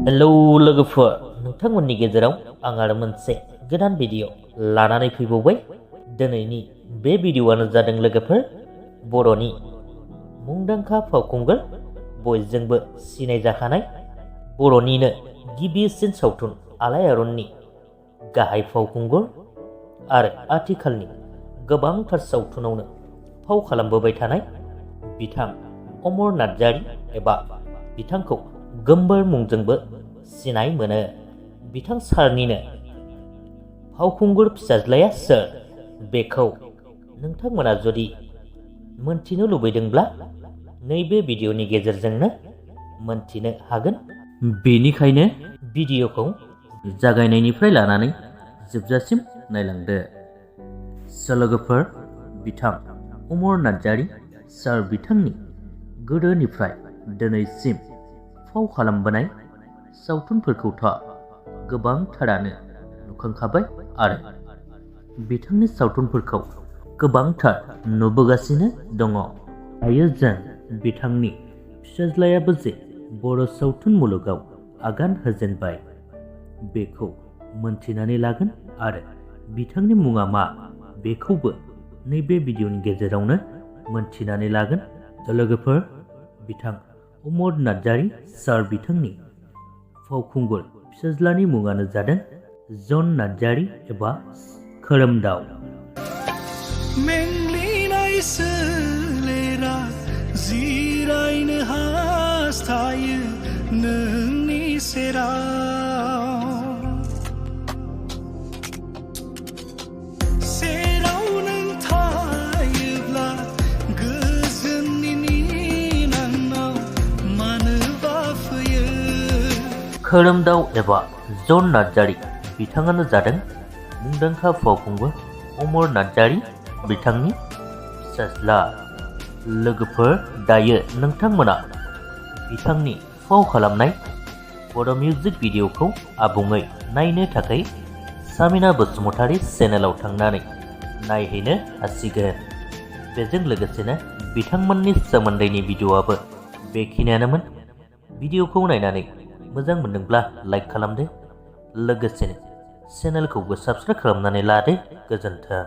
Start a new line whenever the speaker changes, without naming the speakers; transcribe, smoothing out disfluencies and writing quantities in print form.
Hello लोगोफोर, नोंथांमोननि गेजेराव आं आरो मोनसे गोदान भिडिअ लानानै फैबावबाय। दिनैनि बे भिडिअआनो जादों लोगोफोर बर'नि मुंदांखा फावखुंगुर, बयजोंबो सिनायजाखानाय बर'निनो गिबिसिन सावथुन आलायारननि गाहाय फावखुंगुर आरो आथिखालनि गोबांथार सावथुनावनो फाव खालामबोबाय थानाय बिथां अमर नार्जारी एबा बिथांखौ गोम्बोर मुंजोंबो सिनाय मोनो। बिथां सारनिनो फावखुंगुर फिसाज्लाया सोर, बेखौ नोंथांमोना जुदि मोनथिनो लुबैदोंब्ला नैबे भिडिअनि गेजेरजोंनो मोनथिनो हागोन। बेनिखायनो भिडिअखौ जागायनायनिफ्राय लानानै जोबजासिम नायलांदो। लोगोफोर, बिथां अमर नार्जारी सार बिथांनि गोदोनिफ्राय दिनैसिम फाव खालामबोनाय सावथुनफोरखौथ' गोबांथारानो नुखांखाबाय आरो बिथांनि सावथुनफोरखौ गोबांथार नुबोगासिनो दङ। दायो जों बिथांनि फिसाज्लायाबो जे बर' सावथुन मुलुगाव आगान होजेनबाय बेखौ मोनथिनानै लागोन आरो बिथांनि मुङा मा बेखौबो नैबे भिडिअनि गेजेरावनो मोनथिनानै लागोन। लोगोफोर, बिथां अमर नार्जारी सार बिथांनि फावखुंगुर फिसाज्लानि मुङानो जादों जन नार्जारी एबा खोरोमदाव।
मेंग्लिनाय सोलेरा जिरायनो हास्थायो नोंनि सेराव, सेराव नों थायोब्ला गोजोननि नांनाव मानोबा फैयो।
खोरोमदाव एबा जन नार्जारी बिथाङानो जादों मुंदांखा फावखुंगुर अमर नार्जारी बिथांनि फिसाज्ला। लोगोफोर, दायो नोंथांमोना बिथांनि फाव खालामनाय बड' मिउजिक भिडिअखौ आबुङै नायनो थाखाय सामिना बसुमतारी चेनेलाव थांनानै नायहैनो हासिगोन। बेजों लोगोसेनो बिथांमोननि सोमोन्दैनि भिडिअआबो बेखिनियानोमोन। भिडिअखौ नायनानै मोजां मोनदोंब्ला लाइक खालामदो, लोगोसेनो चेनेलखौबो साबस्क्राइब खालामनानै लादो। गोजोन्थों।